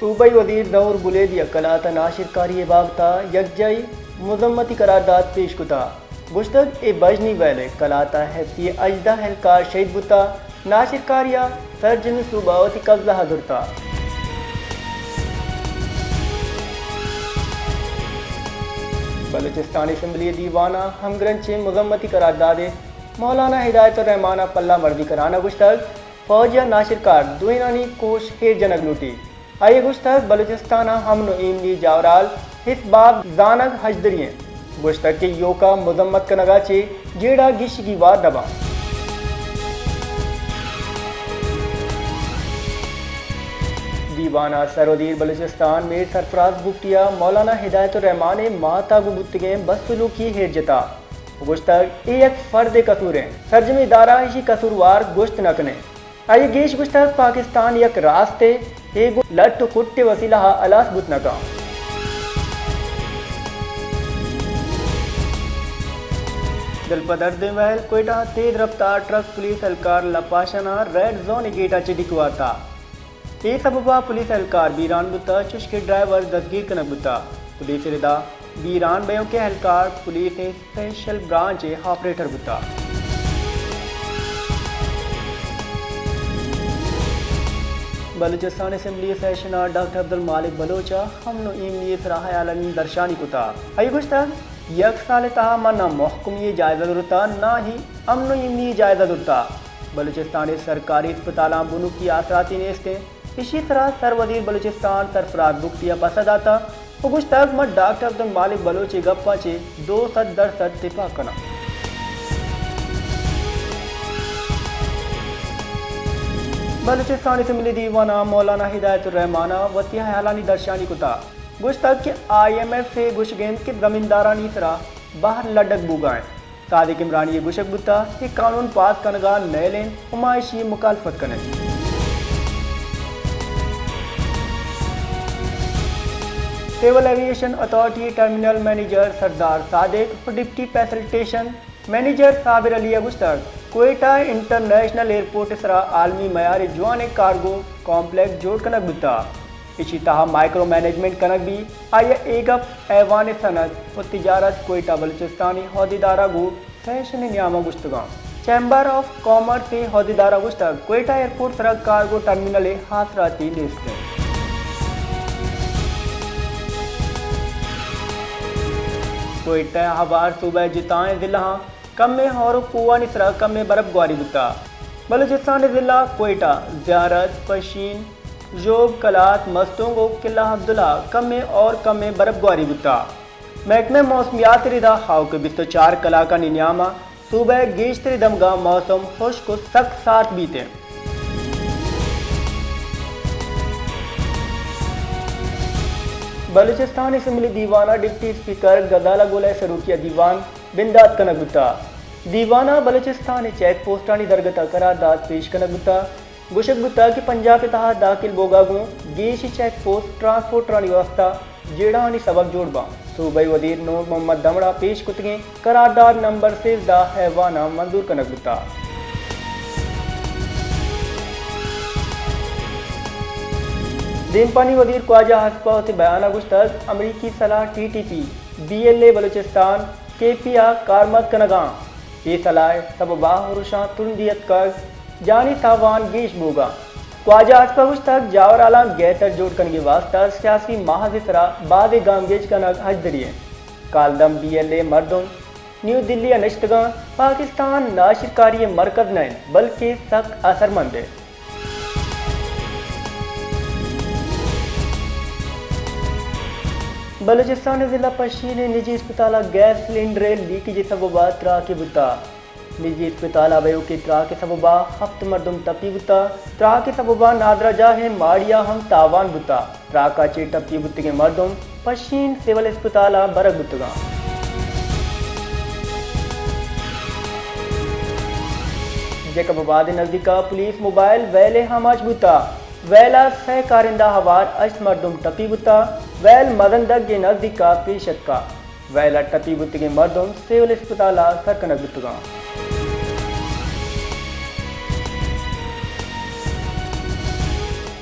صوبائی وزیر ظہور بلیدی ء کلات ء ناشرکاری ء بابت ء یکجائی مذمتی قرارداد پیش کتا۔ گوشتگ، اے بژنی ویل ء کلات ء ہیتی ہژدہ اہلکار شہید بوتا، ناشرکاری ء سرجمیں صوبہ وتی قبضہ ء زرتا۔ بلوچستان اسمبلی دیوان ء ہمگرنچیں مذمتی قرارداد ء مولانا ہدایت الرحمان ء پلہ مردی کنان ء گوشتگ، فوج ء ناشرکار دوئینانی کوش ہیر جنگ لوٹی۔ آئی ء گوشتگ، بلوچستان ء امن و ایمنی جاورال حسباب زانگ ہژدری انت۔ گوشتگ کہ ایوکا مذمت کنگا چہ جیڑہ گیشگی وار نہ باں۔ دیوان ء سروزیر بلوچستان میر سرفراز بگٹی ء مولانا ہدایت الرحمان ء مات ء گوں بوتگیں بدسلوکی ہیر جتا و گوشتگ، اے یک فرد ء قصور انت، سرجمیں ادارہ ایشی قصوروار گوشت نہ کنیں۔ آئی ء گیش گوشتگ، پاکستان یک راستے، اے گوں لٹ و کٹ ء وسیلہ ء ہلاس بوت نہ کن۔ دل پہ دردیں ویل، کوئٹہ ء تیز رفتار ٹرک پولیس اہلکار لپاشن ء ریڈ زون ء گیٹ ء چہ ڈیک وارتا۔ اے سبب ء پولیس اہلکار بیران بوتا، چوشکہ ڈرائیور دزگیر کنگ بوتا۔ پولیس ء ردا بیران بیوکیں اہلکار پولیس ء اسپیشل برانچ ء آپریٹر بوتا۔ بلوچستان اسمبلی سیشن ء ڈاکٹر عبدالمالک بلوچ ء امن و ایمنی ء سرا ہیالانی درشانی کتا۔ آئی گوشتگ، یک سال ء تہا ما نہ محکمی ء جائزہ زرتا، نہ ہی امن و ایمنی ء جائزہ زرتا۔ بلوچستان ء سرکاری اسپتالاں بنکی آسراتی نیست انت۔ ایشی سرا سر وزیر بلوچستان سرفراز بگٹی ء پسہ داتہ و گوشتگ، من ڈاکٹر عبدالمالک بلوچ ء گپاں چہ دو سد درسد تپاک کناں۔ بلوچستان اسمبلی دیوان ء مولانا ہدایت الرحمان ء وتی ہیالانی درشانی کتا۔ گوشتگ کہ آئی ایم ایف ء گوشگ انت کہ زمیندارانی سرا بہر لڈگ بوگا انت۔ صادق عمرانی ء گوشگ بوتگ کہ قانون پاس کنگا نیل انت و ما ایشی ء مخالفت کنیں۔ سول ایویئیشن اتھارٹی ء ٹرمینل منیجر سردار صادق و ڈپٹی فیسلٹیشن منیجر صابر علی ء گوشتگ، کوئٹہ انٹرنیشنل ایئرپورٹ ء سرا عالمی معیار ء جوانیں کارگو کمپلیکس جوڑ کنگ بوتگ۔ ایشی تہا مائیکرو مینجمنٹ کنگ بیت۔ آئی ء اے گپ ایوان صنعت و تجارت کوئٹہ بلوچستانی عہدیدارا گوں سیشن ء نیاما گوشتگاں۔ چیمبر آف کامرس ء عہدیدارا گوشتگ، کوئٹہ ایئرپورٹ سرا کارگو ٹرمینل ء آسراتی نیست انت۔ کوئٹہ ء ہوار صوبہ ء جتائیں ضلعاں کمیں ہور و کوہانی سرا کمیں برف گواری بوتگ۔ بلوچستان ء ضلع کوئٹہ، زیارت، پشین، ژوب، کلات، مستونگ و قلعہ عبداللہ کمیں ہور کمیں برف گواری بوتگ۔ محکمہ موسمیات ء ردا ہاوک ء بیست و چار کلاکانی نیاما صوبہ ء گیشتری دمگاں موسم ہشک و سک سارت بیت انت۔ بلوچستان اسمبلی دیوان ء ڈپٹی اسپیکر غزالہ گل ء سروکی ء دیوان بندات کنگ بوتگ۔ دیوان ء بلوچستان ء چیک پوسٹانی درگت ء قرارداد پیش کنگ بوتگ۔ گوشگ بوتگ کہ پنجاب ء تہا داخل بوگا گوں گیشی چیک پوسٹ ٹرانسپورٹرانی واستہ جیڑہانی سبب جوڑ باں۔ صوبائی وزیر نور محمد دمڑا پیش کتگیں قرارداد نمبر سیزدہ ایوان ء منظور کنگ بوتگ۔ دیمپانی وزیر خواجہ آصف ء وتی بیان ء گوشتگ، امریکی سلاہ T T P, B L A Balochistan, K P ء کارمرز کنگاں۔ اے سلاہ ء سببا ہرشاں ترندی اتکگ، جانی تاوان گیش بوگا۔ خواجہ آصف ء گوشتگ، جاورالاں گہتر جوڑ کنگے واستہ سیاسی محاذ ء سرا بازیں گامگیج کنگ ہژدری انت۔ کالدم بی ایل اے مردم نیو دلی ء نشتگاں، پاکستان ناشرکاری ء مرکز نہ انت، بلکہ سک اثرمند انت۔ بلوچستان ء ضلع پشین ء نجی اسپتال ء گیس سلنڈر ء لیکیج ء سبب ء تراکے بوتگ۔ نجی اسپتال ء بہ ایوکیں تراک ء سبب ء ہپت مردم ٹپی بوتگ۔ تراک ء سبب ء نادراہ جاہ ء ماڑی ء ہم تاوان بوتگ۔ تراک ء چہ ٹپی بوتگیں مردم پشین سول اسپتال ء برگ بوتگاں۔ جیکب آباد ء نزدیک ء پولیس موبائل ویل ء آماچ بوتگ۔ ویل ء سئے کارندہ ہوار ہشت مردم ٹپی بوتگ۔ ویل مزن دگ ء نزدیک ء پیش اتکگ۔ ویل ء ٹپی بوتگیں مردم سول اسپتال ء سر کنگ بوتگاں۔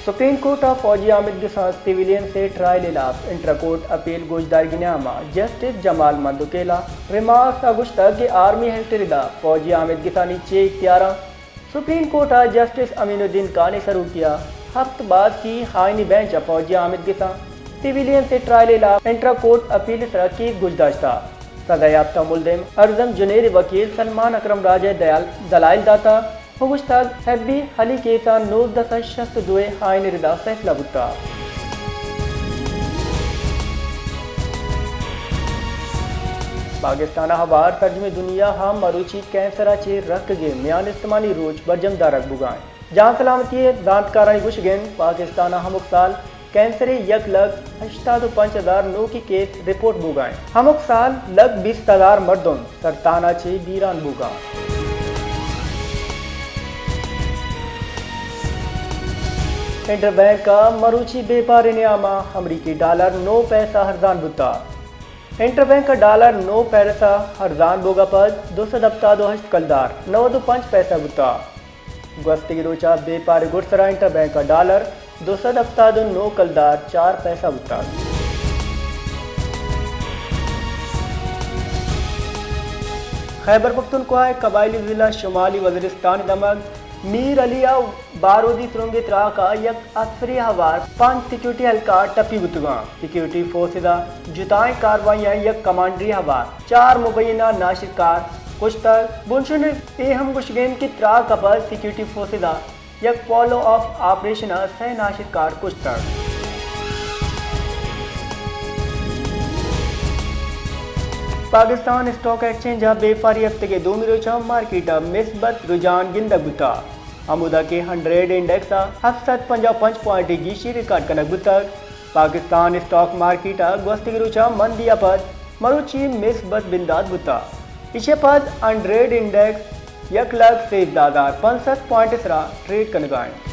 سپریم کورٹ ءَ فوجی آمدگساں سیویلینز ءِ ٹرائل ءِ ہلاپ انٹرا کورٹ اپیل گوشدارگی نیام ءَ جسٹس جمال مندوکیل ءَ ریمارکس ءَ گوشتگ کہ آرمی ایکٹ ءِ ردا فوجی آمدگسانی چے اختیاراں؟ سپریم کورٹ ءَ جسٹس امین الدین خان ءِ سروکی ءَ ہپت باسکی آئینی بینچ ءَ فوجی آمدگساں سیویلینز ءِ ٹرائل ءِ ہلاپ انٹرا کورٹ اپیل ءِ سرا کیس گوشداشتہ۔ سزا یافتہ ملزم ارزم جنید ءِ وکیل سلمان اکرم راج ءَ دیال-، دلائل داتہ۔ ءُ گوشتگ، ہیبی ہلی کیس ءَ نوزدہ سد شست ءُ دو ءِ آئین ءِ ردا فیصلہ بوتگ۔ پاکستان ءَ ہوار سرجمیں دنیا ءَ مروچی کینسر ءَ چہ رکگیں میان استمانی روچ برجم دارگ بوگ ءَ انت۔ جان سلامتی ءِ زانتکارانی گوشگ انت، پاکستان ءَ ہمک سال کینسر ءِ یک لکھ ہشتاد ءُ پنچ ہزار نوکیں کیس رپورٹ بوگ ءَ انت۔ ہمک سال لکھ بیست ہزار مردم سرطان ءَ چہ بیران بوگ ءَ انت۔ انٹر بینک ءَ مروچی بیپار ءِ نیام ءَ امریکی ڈالر نو پیسہ ارزان بوتگ۔ انٹر بینک ءَ ڈالر نو پیسہ ارزان بوگ ءَ پد دو سد ہپتاد ءُ ہشت کلدار نود ءُ پنچ پیسہ بوتگ۔ گوستگیں روچ ءَ بیپار ءِ گڈسرا انٹر بینک ءَ ڈالر دو سد ہپتاد ءُ نو کلدار چار پیسہ بوتگ۔ خیبر پختونخوا ءِ قبائلی ضلع شمالی وزیرستان ءِ دمگ میر علی ءَ بارودی سرنگ ءِ تراک ءَ یک افسرے ہوار پنچ سیکورٹی اہلکار ٹپی بوتگ انت۔ سیکورٹی فورسز ءَ جتائیں کاروائیاں یک کمانڈرے ہوار چار مبینہ ناشرکار کشتگ۔ بنشون ءَ اے ہم گوشگ انت کہ تراک ءَ پد سیکورٹی فورسز ءَ یک فالو اپ آپریشن ءَ سئے ناشرکار کشتگ۔ پاکستان اسٹاک ایکسچینج ءَ بیپاری ہفتگ ءِ دومی روچ ءَ مارکیٹ ءَ مثبت رجحان گندگ بوتگ، ہمودا کہ ہنڈریڈ انڈیکس ءَ ہفت سد پنجاہ ءُ پنچ پوائنٹ گیشی ریکارڈ کنگ بوتگ۔ پاکستان اسٹاک مارکیٹ ءَ گوستگیں روچ ءَ مندی ءَ پد مروچی مثبت بندات بوتگ۔ ایشی ءَ پد ہنڈریڈ انڈیکس یک لکھ سیزدہ ہزار پنچ سد پوائنٹ ءِ سرا ٹریڈ کنگ ءَ انت۔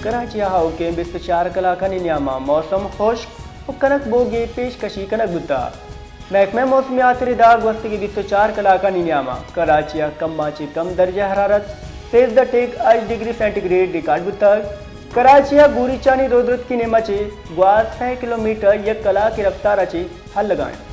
کراچی ءَ آؤکیں بیست ءُ چار کلاکانی نیام ءَ موسم خشک ءُ کنک بوگی پیشکشی کنگ بوتگ۔ محکمہ موسمیات ءِ ردا گوستگیں بیست ءُ چار کلاکانی نیام ءَ کراچی ءَ کم ءَ چہ کم درجہ حرارت سیزدہ ٹیک ہشت ڈگری سینٹی گریڈ ریکارڈ بوتگ۔ کراچی ءَ گوریچانی رودرتکی نیم ءَ چہ گوات سئے کلومیٹر یک کلاک ءِ رفتار ءَ چہ ہلگ ءَ انت۔